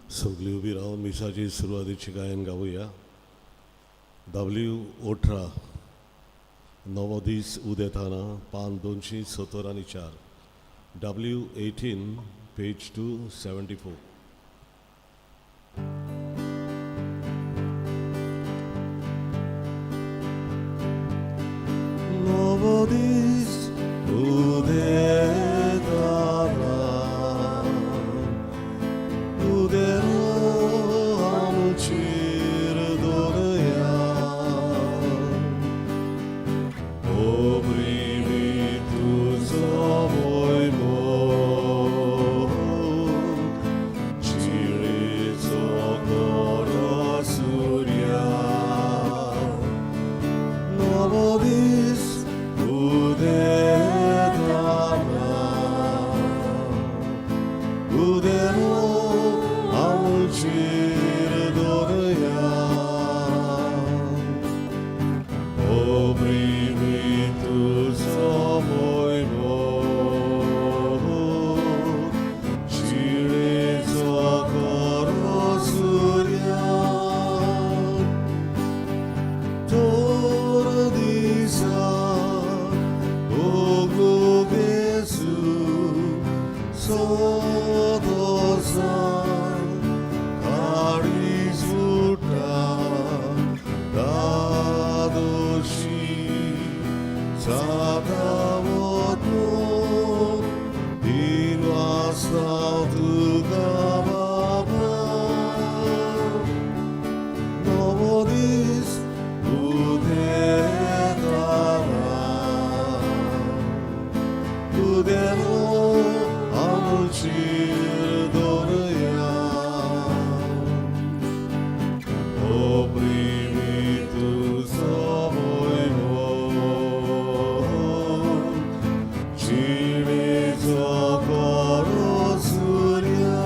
सगळीं उबी रावन मिसाची सुरवातीची गायन गावया. W 18, नवो दीस उदेताना, पान 274, W 18, page 274. नवो दीस उदेताना, उदेलो आमचेर दर्या. ओप्रिमी तुजो मोयमो, जिणेचो खरो सुर्या. नवो दीस उदेताना, उदेलो आमचेर दर्या. ओप्रिमी तुजो मोयमो, जिणेचो खरो सुर्या. तोर दिसा ओगुगेसु सोदोसान काळीज उठा दादोशी जाता वतलो दिनवासा तुका बाबा. नवो दीस उदेताना, उदेलो आमचेर दर्या. ओप्रिमी तुजो मोयमो, जिणेचो खरो सुर्या.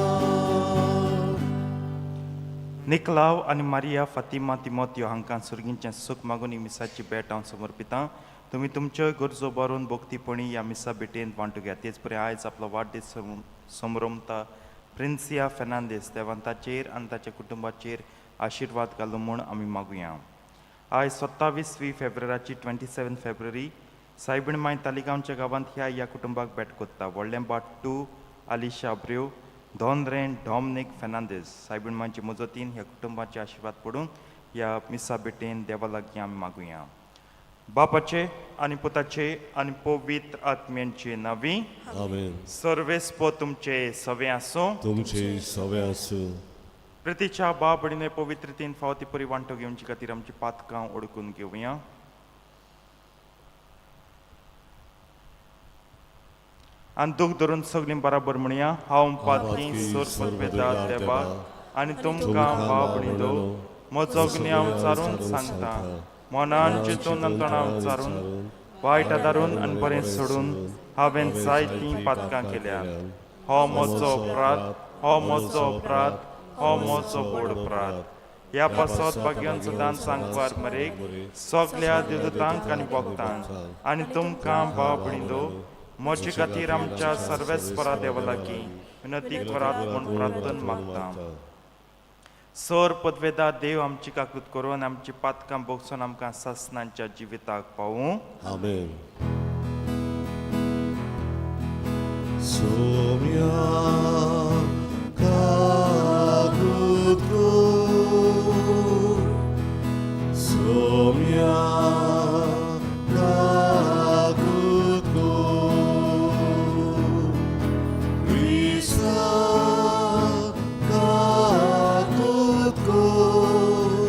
निकलाव आनी मारिया फातिमा तिमोतियो हांकां सुर्गींचें सूख मागून ही मिसाची भेट हांव समर्पितां. तुमी तुमच्यो गरजो भरून भक्तीपणी ह्या मिसा भेटेंत वांटू घेया. तेच परी आयज आपलो वाडदीस समरमता प्रिन्सिया फेर्नांदीस, देवान ताचेर आनी ताच्या कुटुंबाचेर आशिर्वाद घालूं म्हूण आमी मागुया. आयज 27वी फेब्रुवाराची, 27 फेब्रुवारी, सायबीण माय तालिगांवच्या गांवांत ह्या ह्या कुटुंबाक भेट कोत्ता: व्हडलें बाट्टू आलिशा अब्रेव, दोनरेन डॉमनीक फेर्नांदीस. सायबीण मांयचे मजतीन ह्या कुटुंबाचे आशिर्वाद पडून ह्या मिसा भेटेन देवा लागीं आमी मागुया. बापाचे आनी पुताचे आनी पवित्र आत्म्यांचे नांवी. आमेन. सर्वेस्पर तुमचे सवे आसूं. तुमचे सवे आसूं. प्रितीच्या बाप भयणीनो, पवित्रतेन फावो ती परी वांटो घेवचे खातीर आमची पातकां ओळखून घेवया आनी दूख धरून सगळीं बराबर म्हणया: हांव पातकी सोर पदवेदार देवा आनी तुमकां भाव भयणींनो, म्हजो गुन्यांव विचारून सांगता. मनान चिंतून आनी तोंडान उच्चारून, वायट आदारून आनी बरें सोडून हांवें जायतीं पातकां केल्या. हो म्हजो अपराध, हो म्हजो अपराध, हो म्हजो व्हड अपराध. ह्या पासत भाग्यान सदांच सांगपार मरेक, सगल्या देवदूतांक आनी भक्तांक आनी तुमकां भाव भयणींनो, म्हजे खातीर आमच्या सर्वेस्परा देवा लागीं विनंती करात म्हूण प्रार्थना मागता. सर पदवेदा देव आमची काकूत करून आमची पातकां भोगसून आमकां सासणाच्या जिविताक पावूं. आमेन. सोम्या, काकूत कर. सोम्या, काकूत कर. क्रिस्ता, काकूत कर,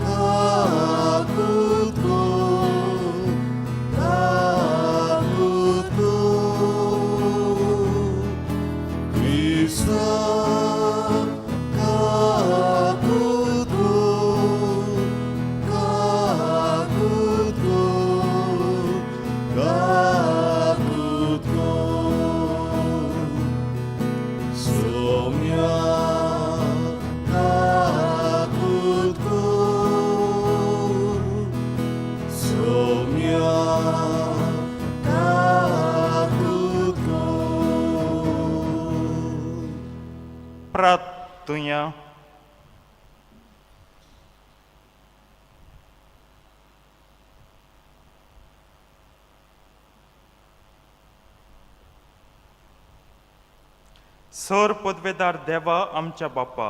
काकूत कर, काकूत कर. क्रिस्ता, काकूत कर, काकूत कर, काकूत कर. सोम्या, काकूत कर. सोम्या, काकूत कर. तूं या. सर पदवेदार देवा आमच्या बापा,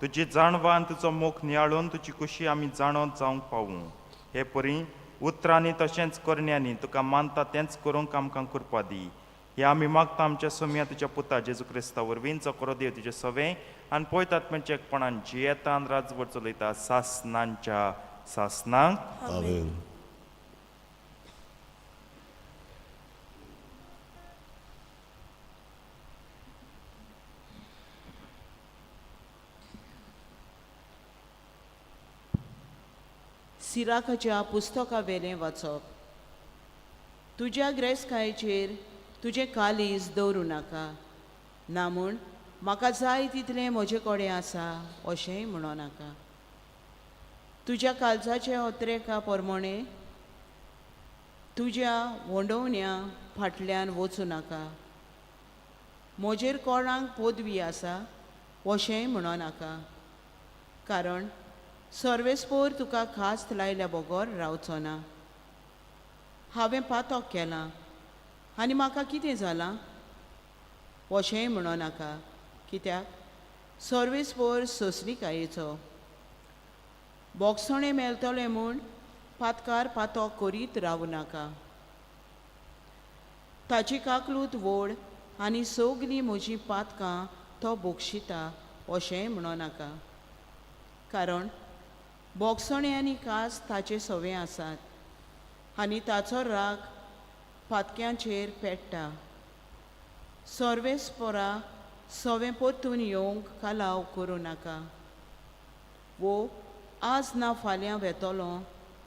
तुजी जाणवा आनी तुजो मोख नियाळून तुजी खुशी आमी जाणोत जावंक पावूं. हे परी उतरांनी तशेंच करण्यांनी तुका मानता तेंच करूंक आमकां कृपा दी. हे आमी मागता आमच्या सोम्या तुज्या पुता जेजू क्रिस्ता वरवीं, जो करो देव तुजें सवें आनी पळयतात एकपणान जियेतान राजवट चलयता सासनांच्या सासनांक. आमेन. सिराखाच्या पुस्तका वेलें वाचप. तुज्या ग्रेसकायेचेर तुजें कालीज दवरूं नाका, ना म्हूण म्हाका जाय तितलें म्हजे कडेन आसा अशेंय म्हणो नाका. तुज्या काळजाचे अत्रेका प्रमाणे तुज्या वंडोवण्या फाटल्यान वचूं नाका. म्हजेर कोणाक पदवी आसा अशेंय म्हणो नाका, कारण सर्वेस्पोर तुका खास्त लायल्या बगर रावचो ना. हांवें पातक केलां आनी म्हाका कितें जालां अशेंय म्हणो नाका, कित्याक सर्वेस्पोर सोंसणिकायेचो. बोगसणें मेळटलें म्हूण पातकार पातक करीत रावूं नाका. ताची काकलूत व्हड आनी सगलीं म्हजीं पातकां तो बोगशिता अशेंय म्हणो नाका, कारण बोगसणें आनी कास ताचे सवे आसात आनी ताचो राग पातक्यांचेर पेट्टा. सर्वेस्पोरा सवें परतून येवंक कालाव करूं नाका, वो आज ना फाल्यां वेतलो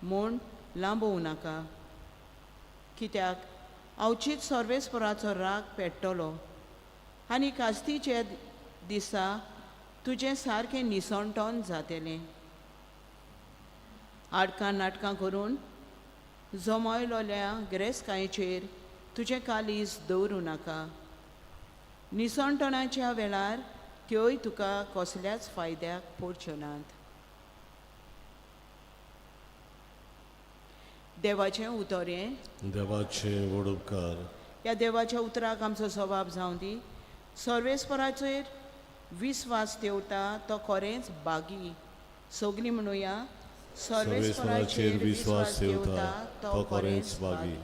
म्हूण लांबोवं नाका, कित्याक अवचीत सर्वेस्पोराचो राग पेट्टलो आनी कास्तीचे दिसा तुजें सारकें निसणटोन जातलें. आडकां नाटकां करून जमयलोल्या गिरेस्तकायेचेर तुजें कालीज दवरूं नाका. निसणटणाच्या वेळार त्योय तुका कसल्याच फायद्याक पडच्यो नात. देवाचें उतर हें. देवाचे व्हड उपकार. ह्या देवाच्या उतराक आमचो जबाब जावं दी. सर्वेस्पराचेर विस्वास ठेवता तो खरेंच बागी. सगलीं म्हणुया, सर्वेस्पराचेर विस्वास ठेवता तो खरेंच बागी.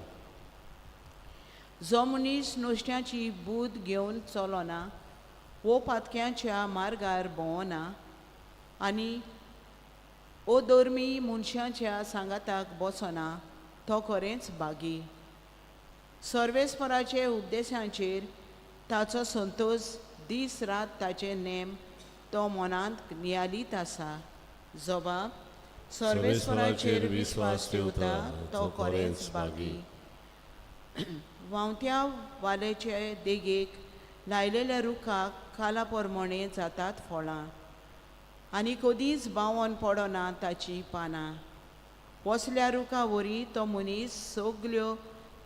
जो मनीस नुस्त्याची बूद घेवन चलना वो पातक्यांच्या मार्गार भोंवना आनी ओ धर्मी मनशाच्या सांगाताक बसना तो खरेंच बागी. सर्वेस्पराचे उपदेशांचेर ताचो संतोश दीस रात ताचे नेम तो मनांत नियालीत आसा. जबाब, सर्वेस्पराचेर विस्वास ठेवता तो खरेंच बागी. व्हांवत्या वालेचे देगेक लायलेल्या रुखाक काला प्रमाणे जातात फळां आनी कदींच बावन पडना ताचीं पानां. वसल्या रुखा वरी तो मनीस सगल्यो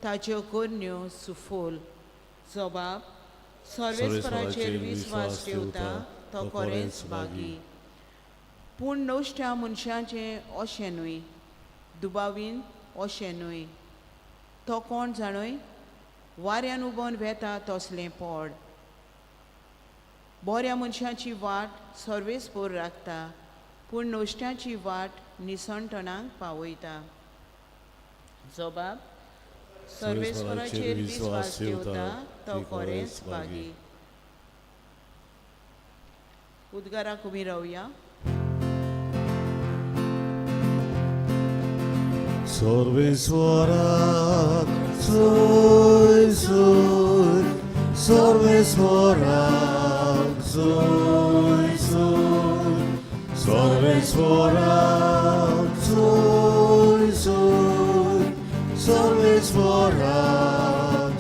ताच्यो करण्यो सुफोल. जबाब, सर्वेस्पराचेर विस्वास ठेवता तो खरेंच बागी. पूण नश्ट्या मनशाचें अशें न्हय, दुबावीन अशें न्हय. तो कोण जाणय वाऱ्यान उबोन वेता तसलें पड. बऱ्या मनशाची वाट सर्वेस्पोर राखता, पूण नश्ट्याची वाट निसणटणाक पावयता. जबाब, सर्वेस्पराचेर विस्वास ठेवता तो खरेंच बागी. उद्गाराक उबी रावया. सर्वेस्वराक सोय सोय, सर्वेस्वराक सोय सोय, सर्वेस्वराक सोय सोय, सर्वेस्वराक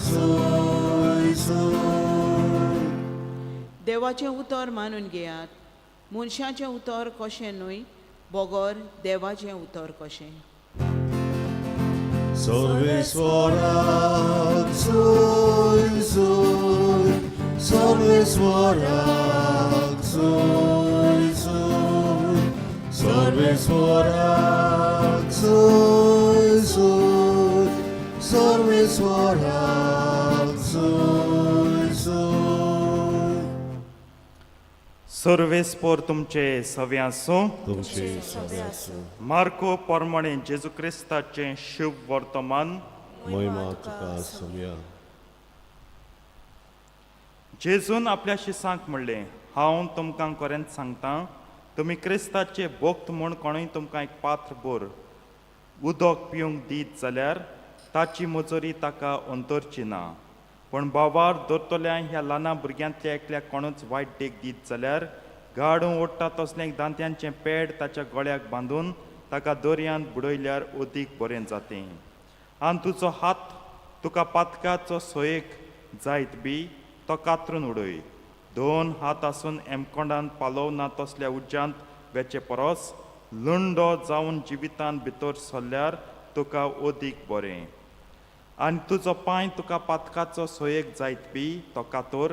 सोय सोय. देवाचें उतर मानून घेयात. मनशाचें उतर कशें न्हय, बगर देवाचें उतर कशें. सर्वेस्वराक सोय सोय, सर्वेस्वराक सोय सर्वेस्वराक सोय सोय, सर्वेस्वराक सोय सोय. सर्वेस्पोर तुमचे सवे आसूं. तुमचे सगळे आसूं. मार्को परमणे जेजू क्रिस्ताचें शुभ वर्तमान. महिमा तुका सोम्या. जेजून आपल्या शिसांक म्हणलें, हांव तुमकां खरेंच सांगता, तुमी क्रिस्ताचे भक्त म्हूण कोणूय तुमकां एक पात्र भर उदक पिवंक दीत जाल्यार ताची मजुरी ताका अंतरची ना. पूण बाबार दवरतल्या ह्या ल्हाना भुरग्यांतल्या एकल्याक कोणूच वायट देख दीत जाल्यार गाडूं ओडटा तसलें एक दांत्यांचें पेड ताच्या गळ्याक बांदून ताका दर्यांत बुडयल्यार अदीक बरें जातें. आनी तुजो हात तुका पातकाचो सोयेक जायत बी तो कातरून उडय. दोन हात आसून एमकोंडान पालोव ना तसल्या उज्यांत वेचे परस लुंडो जावन जिवितान भितर सरल्यार तुका अदीक बरें. आनी तुजो पांय तुका पातकाचो सोयेक जायत बी तो कातोर.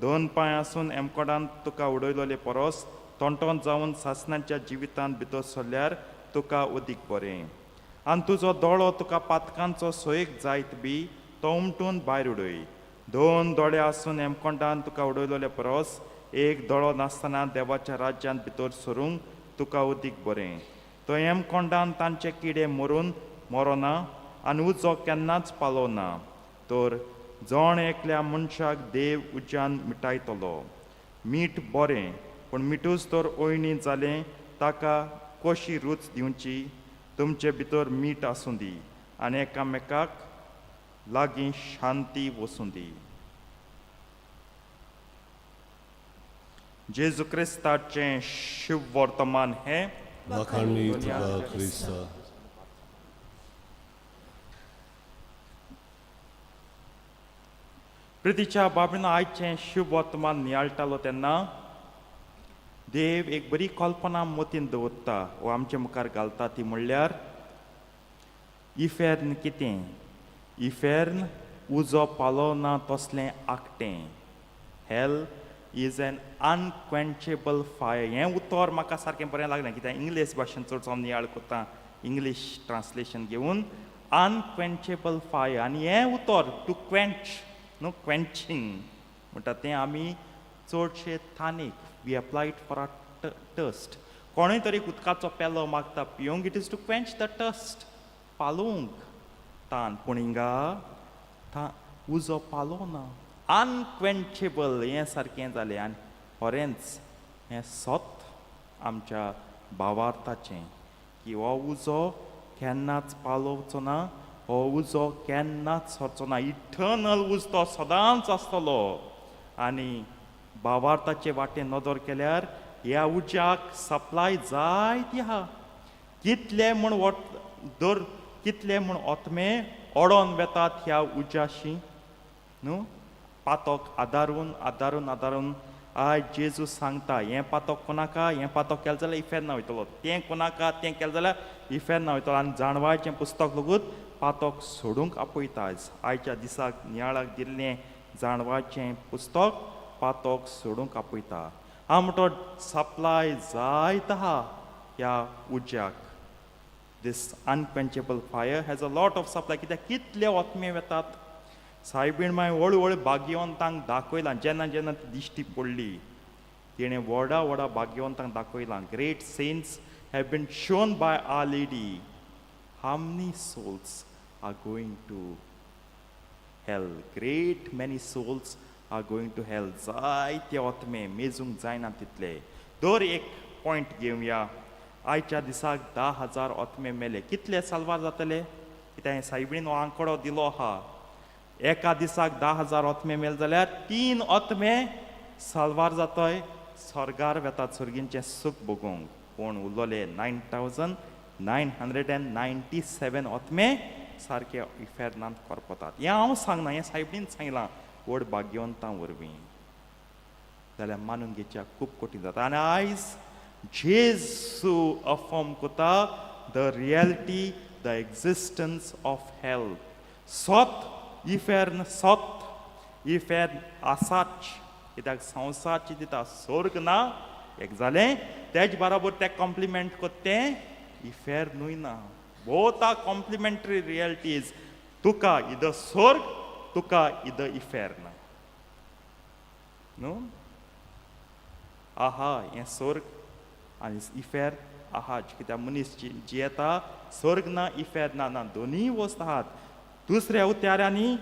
दोन पांय आसून एमकोडान तुका उडयलोले परस तोंटोन जावन सासणाच्या जिवितांत भितर सरल्यार तुका अदीक बरें. आनी तुजो दोळो तुका पातकांचो सोयेक जायत बी तो उमटून भायर उडय. दोन दोळे आसून एमकोंडान तुका उडयलोले परस एक दोळो नासतना देवाच्या राज्यांत भितर सरूंक तुका अदीक बरें. तो हेमकोंडान तांचे किडे मरून मरोना आनी उजो केन्नाच पालोना. तर जण एकल्या मनशाक देव उज्यान मिटायतलो. मीठ बरें, पूण मिठूच तर ओयणी जालें ताका कशी रूच दिवची? तुमचे भितर मीठ आसूं दी आनी एकामेकाक लागीं शांती वसूं दी. जेजू क्रिस्ताचें शुभ वर्तमान हें. वाखाणणी तुका क्रिस्ता. प्रितीच्या बाबीन, आयचें शुभ वर्तमान नियाळटालो तेन्ना देव एक बरी कल्पना मतीन दवरता वो आमचे मुखार घालता, ती म्हणल्यार इफेर्न. कितें इफेर्न? उजो पालोवना तसलें आकटें. Hell is an unquenchable fire. हें उतर म्हाका सारकें बरें लागलें, कित्याक इंग्लीश भाशेन चडसो हांव नियाळ करता, इंग्लीश ट्रांसलेशन घेवन. अनक्वेंचेबल फायर, आनी हें उतर टू क्वेंच न्हू, क्वेंचींग म्हणटा तें आमी चडशे थानीक we applied for a thirst. कोणूय तरी उदकाचो पेलो मागता पिवंक, it is to quench the thirst, पालोवंक तान. पूण हिंगा उजो पालोना, अनक्वेंचेबल हें सारकें जालें. आनी खरेंच हें सत आमच्या भावार्थाचें की हो उजो केन्नाच पालोवचो ना, हो उजो केन्नाच सरचो ना. इटर्नल उजो तो सदांच आसतलो. आनी भावार्थाचे वाटेन नदर केल्यार ह्या उज्याक सप्लाय जायती आहा. कितले म्हूण वट दर कितले म्हूण ओतमे ओडोन वेतात ह्या उज्याशी न्हू, पातक आदारून आदारून आदारून. आयज जेजू सांगता, हें पातक कोणाका, हें पातक केलें जाल्यार इफेर्ना वयतलो, तें कोणाका, तें केलें जाल्यार इफेर्ना वयतलो. आनी जाणवायचें पुस्तक लगूत पातक सोडूंक आपयता. आयज आयच्या दिसाक नियाळाक दिल्लें जाणवाचें पुस्तक पातक सोडूंक आपयता. हांव म्हणटो सप्लाय जायत आहा ह्या उज्याक. This unquenchable fire has a lot of supply. कित्याक कितले ओतमे वेतात. सायबीण मागीर हळू हळू भाग्यवंतांक दाखयलां. जेन्ना जेन्ना ती दिश्टी पडली तिणें व्हडा व्हडा भाग्यवंतांक दाखयलां. Great saints have been shown by our lady how many souls are going to hell. Great many souls are going to hell. जायते ओतमे मेजूंक जायना तितले. दर एक पॉयंट घेवया. आयच्या दिसाक 10,000 ओतमे मेले, कितले साल्वार जातले? कित्याक सायबीणीन हो आंकडो दिलो आहा. एका दिसाक 10,000 ओतमे मेले जाल्यार 3 ओतमे साल्वार जातय, स्वर्गार वेतात सर्गींचें सूख भोगूंक. पूण उरलोले 9997 ओतमे सारके इफेर्नांत करपतात. हें हांव सांगना, हें सायबीन सांगलां व्हड भाग्यवंतां वरवीं. जाल्यार मानून घेवच्या खूब कठीण जाता. आनी आयज जेजू अफर्म करता the reality, the existence of hell. सत इफेर्न, सत इफेर्न आसाच. कित्याक संवसार चिंतता स्वर्ग ना, एक जालें. तेज बराबर ते कॉम्प्लिमेंट कोत्ता तें इफेर न्हय ना. Both are complementary realities. तुका इद स्वर्ग, तुका इद इफेर ना. न्हू आहा हें स्वर्ग आनी इफेर आहा. कित्याक मनीस जियेता स्वर्ग ना इफेर ना, ना दोनूय वस्त आहात. दुसऱ्या उत्यारांनी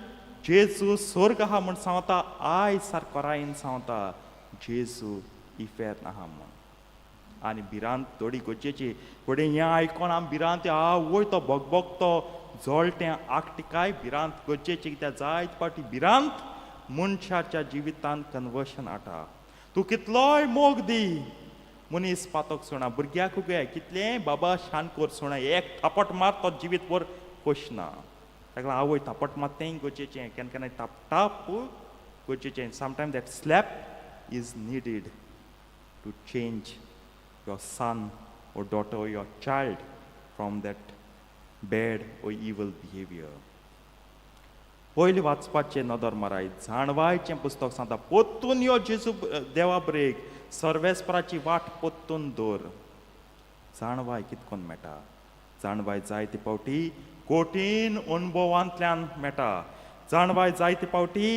जेजू स्वर्ग आहा म्हूण सांगता, आयज सारको रायन सांगता जेजू इफेर आहा म्हूण. आनी भिरांत थोडी गरजेची. फुडें हें आयकोन आमी भिरांत आवय तो भोगभोगतो जळटें आकटिकाय भिरांत गरजेची. कित्याक जायते फावटी भिरांत मनशाच्या जिवितांत कन्वर्शन हाडटा. तूं कितलोय मोग दी, मनीस पातक सोडना. भुरग्याक गे कितलें बाबा शांत कर सोडना, एक थापट मार तो जिवीत भर खोश ना. ताका लागून आवय थापट मार तेंय गरजेचें. केन्ना केन्नाय थापटाप गरजेचें. Sometime that slap is needed to change your son or daughter or your child from that bad or evil behavior. पयलीं वाचपाचें नदर माराय. जाणवायचें पुस्तक सांगता पोत्तून यो जेजू देवा ब्रेक सर्वेस्पराची वाट पोत्तून दवर. जाणवाय कितकोन मेळटा? जाणवाय जायते फावटी कठीण अणभवांतल्यान मेळटा. जाणवाय जायते फावटी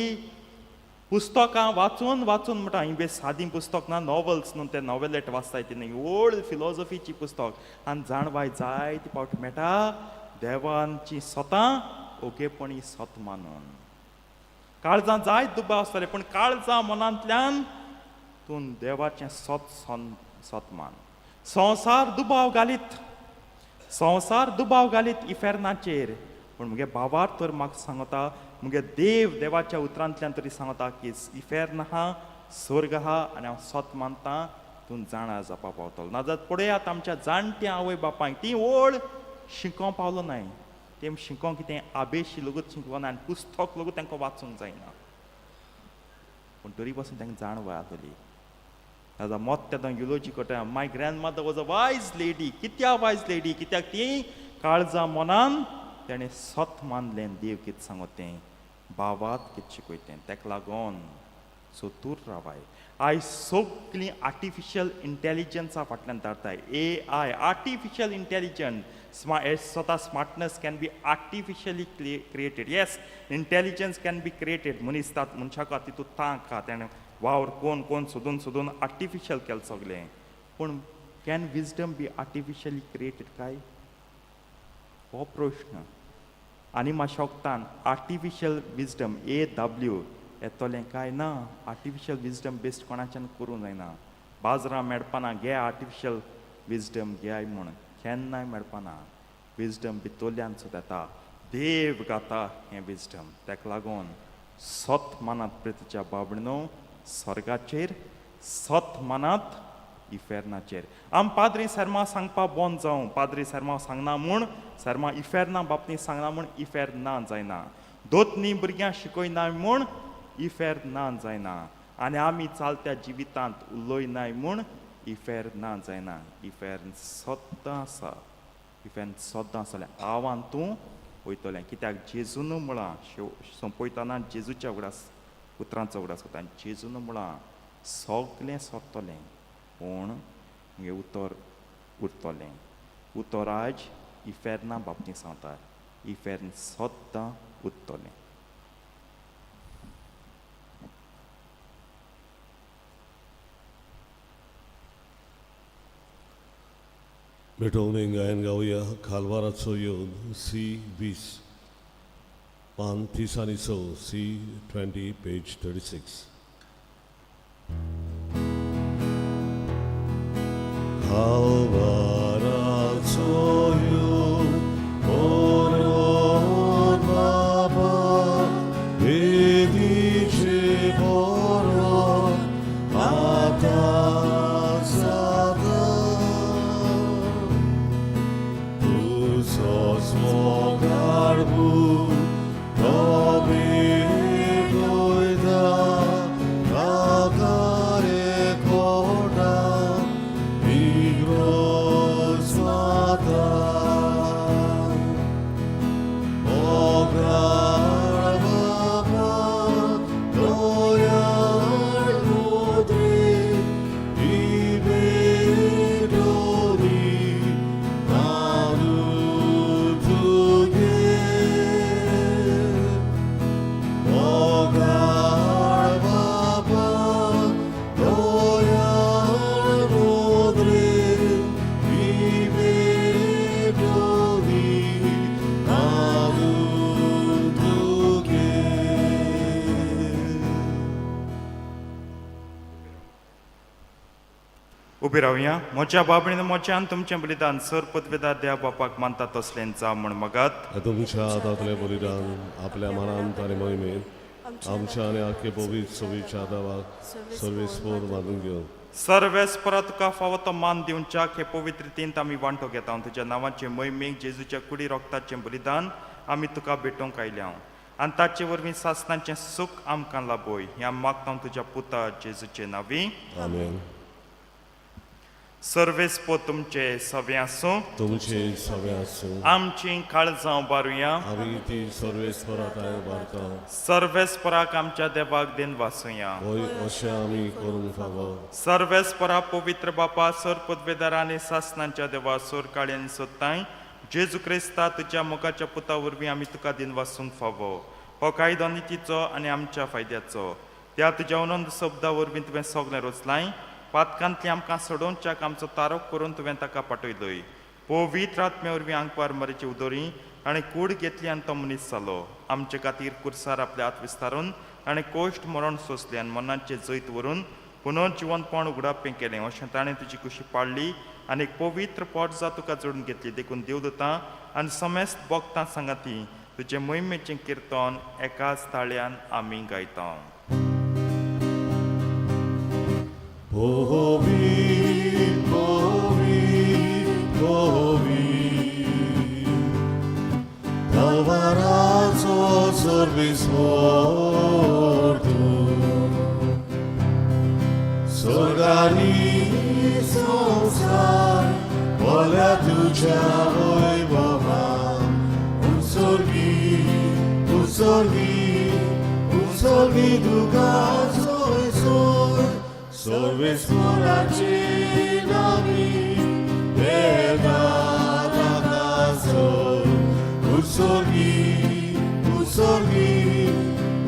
पुस्तकां वाचून वाचून म्हणटा. ही बेस सादी पुस्तक ना, नॉव्हल्स न्हू, ते नॉवेलेट वाचताय ती न्ही, ओल्ड फिलॉसॉफीची पुस्तक. आनी जाणवाय जायते फावटी मेळटा देवांची सतां ओगेपणी सत मानून. काळजां जायत दुबाव आसतले, पूण काळजां मनांतल्यान तूं देवाचें सत सत मान. संवसार दुबाव घालीत, संवसार दुबाव घालीत इफेर्नाचेर, पूण मुगे बाबार तर म्हाका सांगता, मुगे देव देवाच्या उतरांतल्यान तरी सांगता की इफेर्न आहा, स्वर्ग आहा आनी हांव सत मानता. तूं जाणा जावपा पावतलो. नाजाल्यार पळयात आमच्या जाणट्या आवय बापायक, ती व्हड शिकोवंक पावलो नाय. तेम शिकोवंक कितें आबेशी लोगूच शिकलो ना आनी पुस्तक लोगूत तांकां वाचूंक जायना, पूण तरी पासून तांकां जाणवाय जातली. नाजाल्यार मत तेन्ना युलोजी करता, my grandmother was a wise lady. कित्याक वायज लेडी? कित्याक ती काळजा मनान तेणें सत मानलें. देव कितें सांगत तें, भावात कितें शिकयता तें. ताका लागून सोतूर रावाय. आयज सगळीं आर्टिफिशियल इंटेलिजन्सा फाटल्यान धाडटाय. AI, artificial intelligence, स्वता smartness can be artificially created. Yes, intelligence can be created. मनीस तात मनशाक तितूंत तांक आहा, तेणें वावर कोण कोण सोदून सोदून आर्टिफिशियल केलें सगळें. पूण can wisdom be artificially created काय? हो प्रश्न. आनी मातशें वखदान आर्टिफिशियल विजडम ए डब्ल्यू येतलें काय ना? आर्टिफिशियल विजडम बेस्ट कोणाच्यान करूंक जायना. बाजारां मेळपाना घे आर्टिफिशियल विजडम घेय म्हूण, केन्नाय मेळपाना. विजडम भितरल्यान सुद्दां येता, देव गाता हें विजडम. ताका लागून सत मानात प्रितीच्या बाबणो स्वर्गाचेर, सत मानात इफेर्नाचेर. आम पाद्री शर्मा सांगपा बंद जावं. पाद्री शर्मा सांगना म्हूण, शर्मा इफेर्ना बाबतींत सांगना म्हूण इफेर्न ना जायना. दोतनी भुरग्यांक शिकयना म्हूण इफेर्न ना जायना. आनी आमी चलत्या जिवितांत उलयनाय म्हूण इफेर्न ना जायना. इफेर्न सद्दां आसा, इफेर्न सद्दां आसतलें. आव्हान तूं वयतलें. कित्याक जेजून म्हळां, सोंपयतना जेजूच्या उगडास उतरांचो उगडास करता. जेजून म्हळां सगलें सोदतलें पूण मुगे उतर उरतलें. उतर आज इफेर्ना बाबतींत सांगता, इफेर्न सद्दां उरतलें. भेटवणे गायन गावया. खालवाराचो येवन सी 20, पान 36, C 20, page 36. खालवाराचो येवन मरोन बाबा वेदीचे बरो आतां जाता. तुजोच मोगाळ पूत तो भेटयता ताका रे कोटा इग्रो. उबी रावया. म्हज्या बाबणीन म्हज्यान तुमचें बलिदान सर पदवेदार देव बापाक मानता तसलें जावं म्हूण मगात. तुमच्या हातांतलें बलिदान आपल्या मनांत आनी मोहिमेंत आमच्या आनी आख्खे पवित्र सोबीच्या देवाक सर्वेस्पोर मानून घेवन सर्वेस्परा तुका फावो तो मान दिवच्याक हे पवित्र रितीन आमी वांटो घेता. तुज्या नांवाचे मोहिमेक जेजूच्या कुडी रोगताचें बलिदान आमी तुका भेटोवंक आयल्या आनी ताचे वरवीं सासणाचें सूख आमकां लाबय हें आमी मागता तुज्या पुता जेजूचे नांवी. आमेन. सर्वेस्पो तुमचे सवे आसूं. तुमचे सवे आसूं. आमची काळजां उबारुया. आमी ती सर्वेस्परा तांय उबारता. सर्वेस्पराक आमच्या देवाक दिन वासुया. हय, अशें आमी करूंक फावो. सर्वेस्परा पवित्र बापा सर पदवेदार आनी सासणांच्या देवा सोर काळी आनी सोदताय जेजू क्रिस्ता तुज्या मोगाच्या पुता वरवीं आमी तुका दिन वासूंक फावो. हो कायदो नितीचो आनी आमच्या फायद्याचो. त्या तुज्या अनंत शब्दा वरवीं तुवें सगळें रचलाय. पातकांतली आमकां सोडोवच्याक आमचो तारोक करून तुवें ताका पाठयलोय. पवित्र आत्म्या वरवीं आंकवार मरेची उदोरी आनी कूड घेतली आनी तो मनीस जालो. आमचे खातीर कुर्सार आपले हात विस्तारून आनी कोश्ट मरण सोंसलें आनी मनाचें जैत व्हरून पुनर्जिवनपण उगडापें केलें. अशें ताणें तुजी कुशी पाडली आनी एक पवित्र पोट जा तुका जोडून घेतली. देखून देवदूतां आनी समेस्त भक्तां सांगाती तुजें मोहिमेचें किर्तन एकाच ताळ्यान आमी गायता. पवित्र पवित्र पवित्र तवराचो सर्वेस्पर तूं स्वर्गानी संवसार भरल्या तुज्या वैभवान. उत्सर्गी उत्सर्गी उत्सर्गी तुका सोय सोय सर्वेस्पराचे नामी येता ताका सोय. उत्सर्गी उत्सर्गी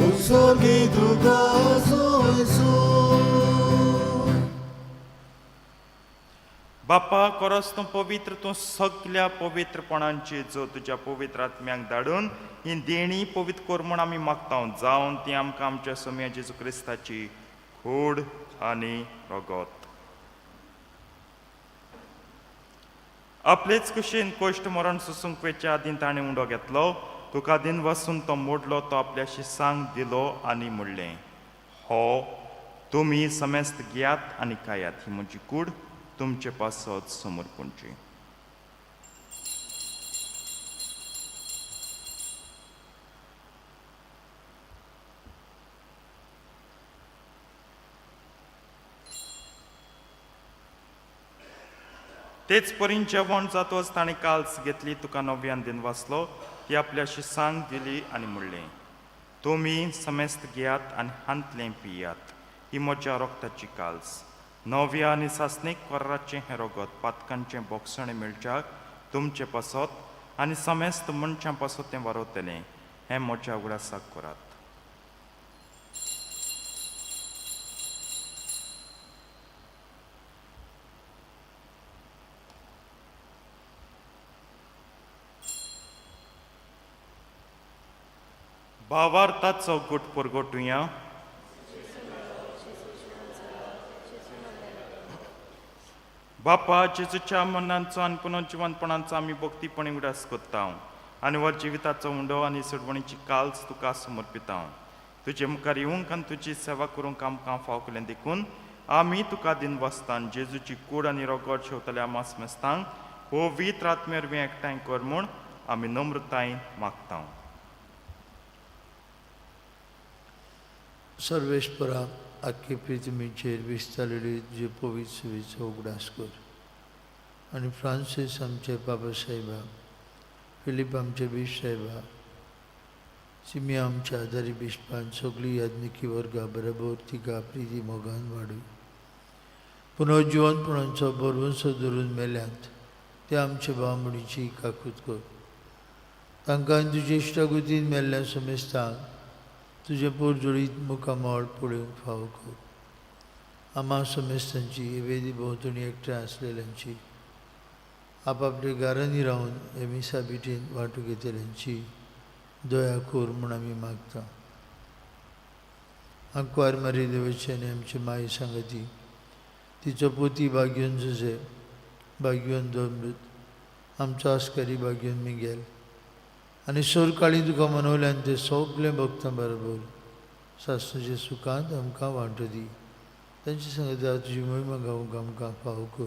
उत्सर्गी तुका सोय सोय. बापा कोरस तूं पवित्र, तूं सगल्या पवित्रपणांची जो तुज्या पवित्र आत्म्याक धाडून ही देणी पवित्र कर म्हूण आमी मागता. जावन ती आमकां आमच्या सोम्या जेजू क्रिस्ताची कूड आनी रगत. आपलेच कुशीन कोश्ट मरण सोसूंक वेच्या आदीं ताणें उंडो घेतलो. तुका दिन वसून तो मोडलो. तो आपल्या शिसांक दिलो आनी म्हणलें, हो तुमी समेस्त घेयात आनी खायात. ही म्हजी कूड तुमचे पासत समर्पणची. तेच परीन जेवण जातच ताणें काल्स घेतली. तुका नव्यान दिन वाचलो. ती आपल्या शिसांक दिली आनी म्हणलें, तुमी समेस्त घेयात आनी हांतलें पियात. ही म्हज्या रोगताची काल्स. नव्या आनी सासणीक कराराचें हें रगत पातकांचें बोगसणें मेळच्याक तुमचे पासत आनी समेस्त मनशां पासत तें वारवतलें. हें म्हज्या उगडासाक करात. भावार्थाचो गुट परगटुया. बापा जेजूच्या मनांचो आनी पुनर्जिवनपणाचो आमी भक्तीपणी उगडास करता आनी वर जिविताचो उंडो आनी सोडवणीची काल्स तुका समर्पिता. तुजे मुखार येवंक आनी तुजी सेवा करूंक आमकां फाव केलें देखून आमी तुका दिन वाचतान जेजूची कूड आनी रगत शेवतल्या मास मेस्तांक पवित्र आत्मे वरवीं एकठांय कर म्हूण आमी नम्रतायेन मागता. सर्वेस्परा आख्खे पृथ्वीचेर विस्तारलेली तुजे पवित्र सेवेचो उगडास कर आनी फ्रांसीस आमचे बाबा साहेबा, फिलीप आमचे बीश साहेबा, सिमिया आमच्या आदारी बिस्पान सगळी याज्ञिकी वर्गा बरोबर तिका प्रिती मोगान वाडय. पुनर्जिवनपणाचो बरवंसो धरून मेल्यांत ते आमचे भावमणीची काकूत कर. तांकां तुजे इश्टागुतीन मेल्ल्या समेस्तांक तुजें पोरजोळीत मुखामळ पळोवंक फावो कर. आमा समेस्तांची वेदी भोंवतणी एकठांय आसलेल्यांची आपापल्या घरांनी रावन हे मिसा बिटीन वांटू घेतल्यांची दया कर म्हूण आमी मागता. आंकवार मारी देवाची आनी आमची माई सांगती तिचो पोती भाग्यन जुजे, भाग्यवन दोमृत, आमचो आस्कारी भाग्यवन मिगेल आनी सोरकाळी तुका मनवल्यान ते सगळे भक्तां बरोबर सासणाचे सुखांत आमकां वांटो दी. तांचे सांगता तुजी मोहिमा गावंक आमकां फावो कर,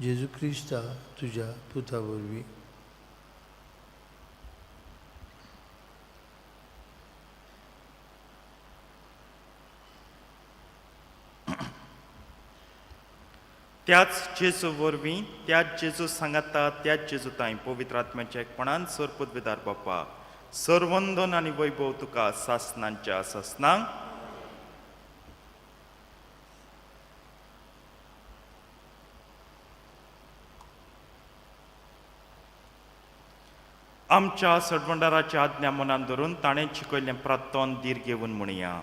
जेजू क्रिस्ता तुज्या पुता वरवीं. त्याच जेजू वरवीं, त्याच जेजू सांगाता, त्याच जेजू तांय पवित्र आत्म्याच्या एकपणान सरपदवेदार बापा सरवंदन आनी वैभव तुका सासनांच्या सासनांक. आमच्या सडवंडाराच्या आज्ञा मनान धरून ताणें शिकयल्लें प्रार्थन धीर घेवन म्हणया.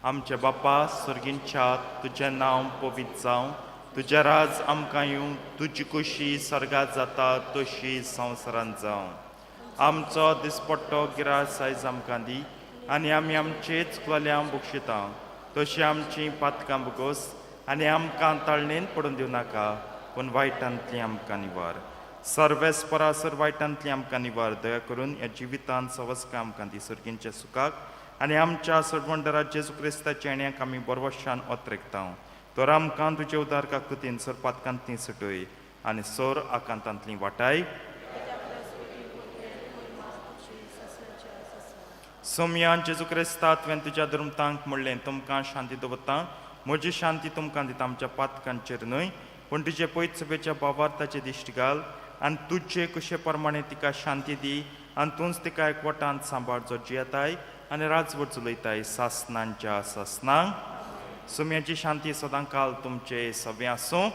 आमच्या बापा सर्गींच्या, तुजें नांव पवित्र जावं, तुजें राज आमकां येवं, तुजी कुशी सर्गात जाता तशी संवसारांत जावं. आमचो दिसपट्टो गिरास आयज आमकां दी आनी आमी आमचेच क्लोल्यांव बक्षिता तशी आमची पातकां बोगोस आनी आमकां ताळणेन पडून दिवं नाका, पूण वायटांतली आमकां निवार. सर्वेस्परासर वायटांतली आमकां निवार. दया करून ह्या जिवितांत सवस्कां आमकां दी सर्गींच्या सुखाक आनी आमच्या सरवंडरा जेजू क्रिस्ताच्या येण्याक आमी बरवशान ओतरेकता. तर आमकां तुजे उदार काकुतीन सर पातकांतली सुटय आनी सोर आकांतांतली वाटाय. सोमयान जेजू क्रिस्ता तुवें तुज्या धर्मतांक म्हणलें, तुमकां शांती दवरता, म्हजी शांती तुमकां दिता, आमच्या पातकांचेर न्हय पूण तुजे पयत सभेच्या बावार्थाचे दिश्ट घाल आनी तुजे कुशे प्रमाणे तिका शांती दी आनी तूंच तिका एकवटांत सांबाळ, जो जियेताय आनी राजवट चलयताय सासनांच्या सासनांक. सुम्याची शांती सदां काल तुमचे सगळें आसूं.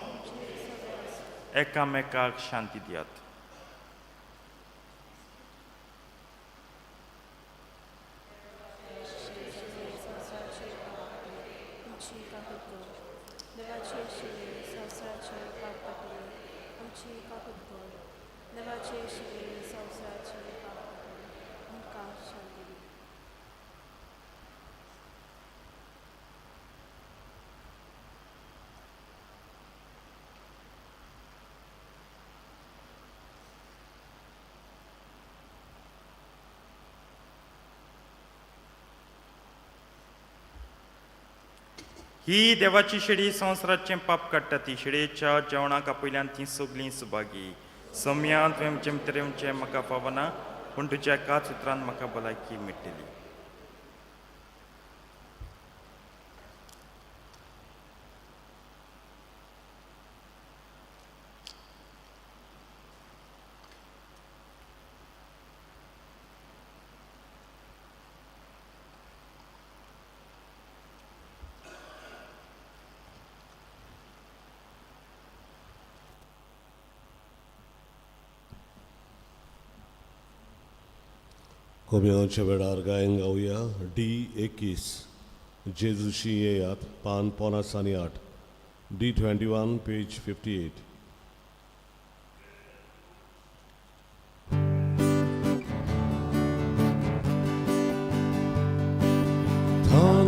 एकामेकाक शांती दियात. ही देवाची शेडी संवसाराचें पाप काडटा, ती शेडयेच्या जेवणाक आपयल्यान ती सगळीं सुभागी. सम्या तुवें जेमतेरेवचें म्हाका फावना, पूण तुज्या एकाच उतरान म्हाका भलायकी मेळटली. कोम्यांच्या वेळार गायन गावया डी 21 जेजूशी येयात, पान 58, डी 21 पेज 58. थान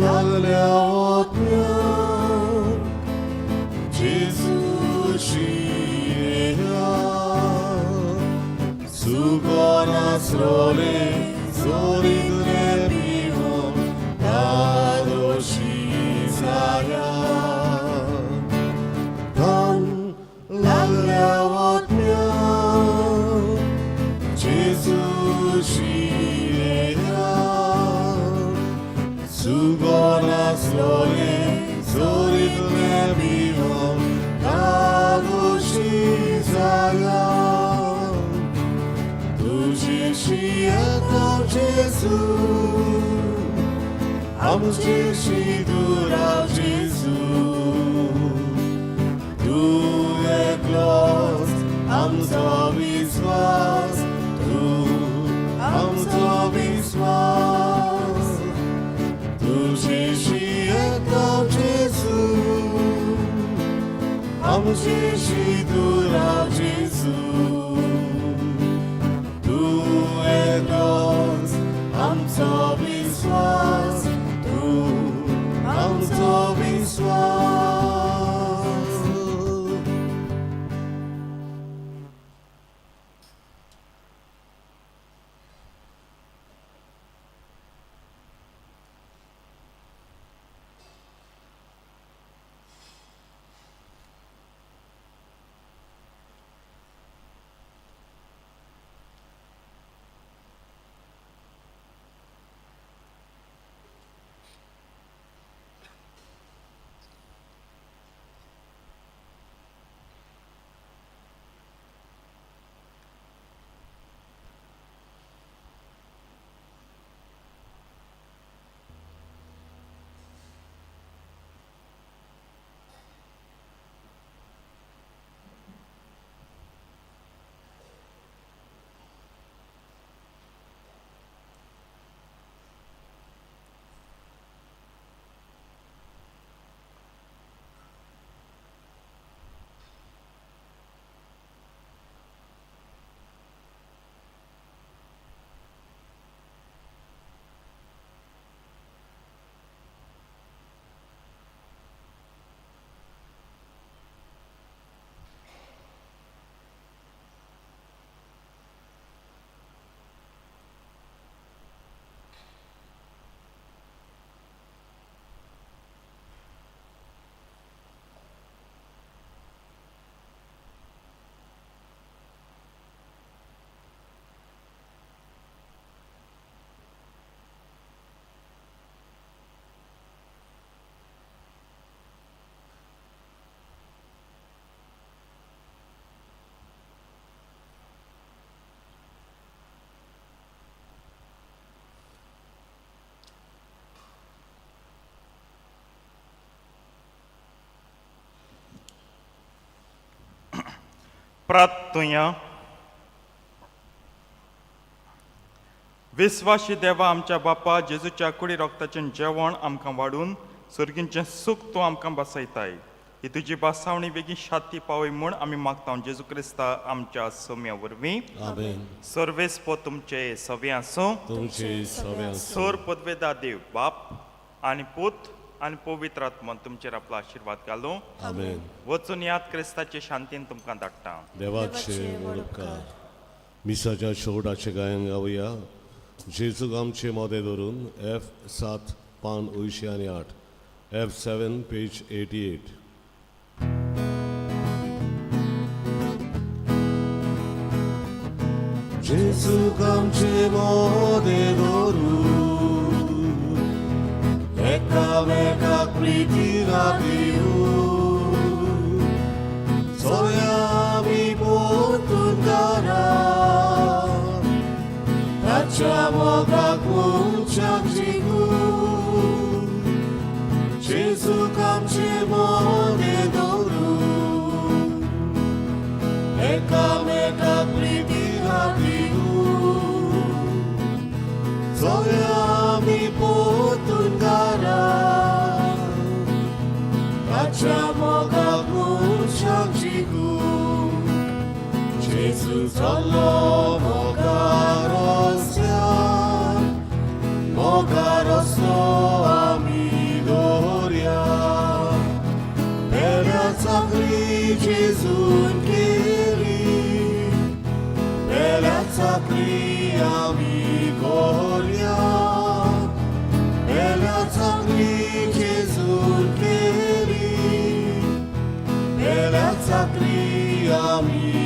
लागल्या आत्म्याक जेजूशी येयात, सुगोनासरोले जोरिदले पिवन कादोशी जाया. थान लागल्या आत्म्याक जेजूशी येयात, सुगोनासरोले जोरिदले पिवन कादोशी जाया. Jesu, आमचे शिदुरा जेजू, तूं एकलोच आमचो विस्वास, तूं आमचो विस्वास. तुजे शियेता जेजू, आमचे शिदुरा जेजू, तूं एकलोच आमचो विस्वास, तूं आमचो विस्वास. प्रार्थुया. विस्वाशी देवा आमच्या बापा, जेजूच्या कुडी रोगताचें जेवण आमकां वाडून सर्गींचें सूख तूं आमकां बसयताय. ही तुजी बसावणी बेगीन शांती पावय म्हूण आमी मागता जेजू क्रिस्ता आमच्या सोम्या वरवीं. आमेन. सर्वेस्पो तुमचे सवे आसूं. तुमचे सवे आसूं. सोर पदवेदा देव बाप आनी पूत आनी पवित्र आत्मा तुमचेर आपलो आशिर्वाद घालूं. आमेन. वचून याद, क्रिस्ताचे शांतीन तुमकां धाडटा. देवाचे व्हड उपकार. मिसाच्या शेवटाचें गायन गावया, जेजूक आमचे मोदें धरून, F7 पान 88, F7 page 88. जेजूक आमचे मोदें धरून, एकामेकाक प्रिती दिवन, सगळ्या आमी पोतून दारा, ताच्या मोगाक मनशाक जिखून, जेजूक आमचे मोदें दवरून, एकामेकाक प्रिती दिवन, सगळ्या आमी पोतून दारा, ताच्या मोगाक मनशाक जिखून. जेजू चल्लो मोगा रस्त्यार, मोगा रस्तो आमी दवरया. पेल्या चाकरी जेजून केली, पेल्या चाकरी आमी करया. पेल्या चाकरी जेजून केली, पेल्या चाकरी आमी